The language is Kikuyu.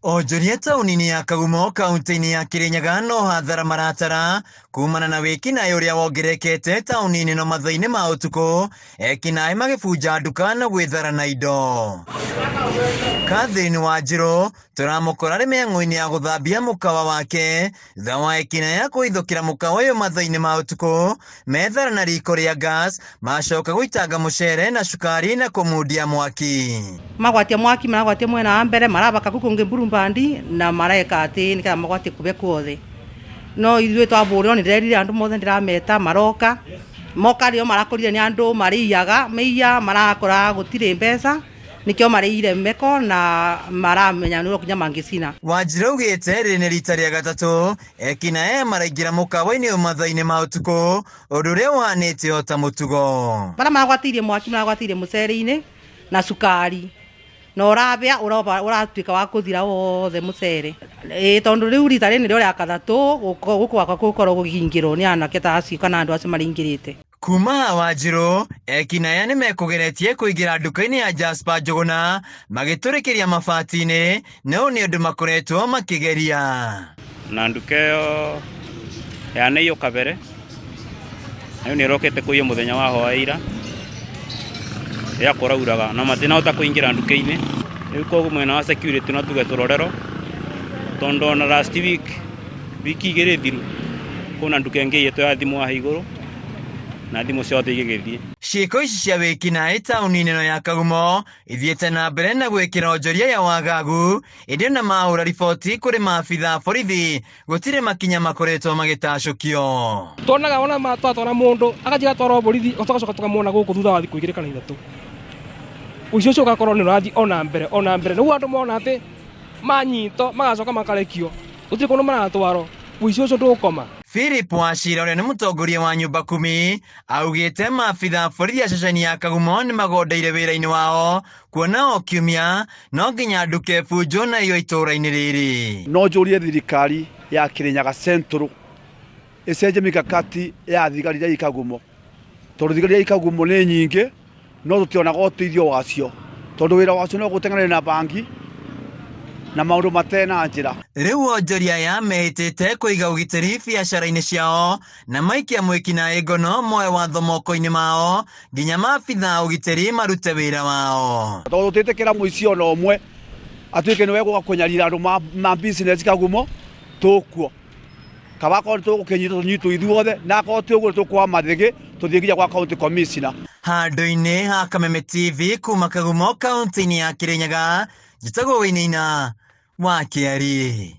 Onjoria taũni-inĩ ya Kagumo kaunti-inĩ ya Kirinyaga no hathara maratara kumana na wĩkinaĩ ũrĩa wongererekete taũni-inĩ no mathaa-inĩ ma ũtukũ ekinaĩ magĩbunja nduka na gwĩthara na indo. Catherine Wanjirũ tũramũkora arĩ mĩhang'o-inĩ ya gũthambia mũkawa wake thutha wa ekinaĩ a kũhithũkĩra mũkawa ũyũ mathaa-inĩ ma ũtukũ methara na riko rĩa gas macoka gũitanga mũcere na cukari na kũmundia mwaki. Magwatia mwaki maragwatia mwena wa mbere marabaka kuu kungi mburumbandi na mareka ati niketha magwatie kubia kuothe. No ithuĩ twabũrĩrwo nĩ ndĩrerire andũ mothe ndĩrameta maroka moka rĩo marakorire nĩ andũ marĩiyaga maiya marakora gũtirĩ mbeca nĩkĩo marĩire meko na maramenya nĩ nginya mangĩcina. Wanjirũ augĩte rĩrĩ nĩ rita rĩa gatatũ ekinaĩ maraingĩra mũkawa-inĩ ũyũ mathaa-inĩ ma ũtukũ ũndũ ũrĩa ũhanĩte o ta mũtugo. Barĩa maragwatĩirie mwaki maragwatĩirie mũcere-inĩ na cukari na ũrabĩa ũratuĩka wa kũthira wothe mũcere. Ĩĩ tondũ rĩu rita rĩrĩ nĩrĩo rĩa gatatũ gũkũ gwakwa gũkorwo gũkĩingĩrwo nĩ anake ta acio kana andũ acio maraingĩrĩte. Kuma haha Wanjirũ, ekinaĩ nĩ mekũgeretie kũingĩra nduka-inĩ ya Jasper Njũgũna magĩtũrĩkĩria mabati-inĩ na ũũ nĩ ũndũ makoretwo makĩgeria. Na nduka ĩyo yanaiywo kabere na rĩu nĩ ĩrokete kũiywo mũthenya wa hwaĩ ira rĩrĩa kũrauraga na matinahota kũingĩra nduka-inĩ. Rĩu koguo mwena wa security no tuge tũrorerwo tondũ ona last week wiki igĩrĩ thiru kwĩna nduka ĩngĩ ĩiyĩtwo ya thimũ haha igũrũ na thimũ ciothe igĩgĩthiĩ. Ciĩko ici cia wĩkinaĩ taũni-inĩ ĩno ya Kagumo ithiĩte na mbere na gwĩkĩra onjoria ya wagagu ĩndĩ ona mahũra riboti kũrĩ maabitha a borithi gũtirĩ makinya makoretwo magĩtacũkio. Tuonaga ona ma twatwara mũndũ agathiĩ agatwarwo borithi tũgacoka tũkamuona gũkũ thutha wa thikũ igĩrĩ kana ithatũ. Ũici ũcio ũgakorwo nĩ ũrathiĩ ona mbere ona mbere nĩguo andũ mona atĩ manyitwo magacoka makarekio gũtirĩ kũndũ maratwarwo ũici ũcio ndũgũkoma. Philip Wachira ũrĩa nĩ mũtongoria wa nyũmba kumi augĩte maabitha a borithi a ceceni ya Kagumo nĩ magondeire wĩra-inĩ wao kuona o kiumia no nginya nduka ĩbunjwo na iyo itũũra-inĩ rĩrĩ. No njũrie thirikari ya Kirinyaga Central ĩcenjie mikakati ya thigari iria i Kagumo tondũ thigari iria i Kagumo nĩ nyingĩ no tũtionaga ũteithio wacio tondũ wĩra wacio no gũteng'erania na bangi na maũndũ matena njĩra. Rĩu onjoria aya mehĩtĩte kũiga ũgitĩri biacara-inĩ ciao na maikia mwĩkinaĩ ngono moe watho moko-inĩ mao nginya maabitha a ũgitĩri marute wĩra wao. Tondũ tũtĩtĩkĩra mũici ona ũmwe atuĩke nĩwe gũka kũnyarira andũ ma business Kagumo tũkuo. Kaba akorwo nĩ tũgũkĩnyitwo tũnyitwo ithuothe na akorwo ti ũguo tũkwa mathĩgĩ tũthiĩ nginya gwa county commissioner. Handũ-inĩ ha Kameme TV kuma Kagumo kaunti-inĩ ya Kirinyaga, njĩtagwo Wainaina wa Kĩari.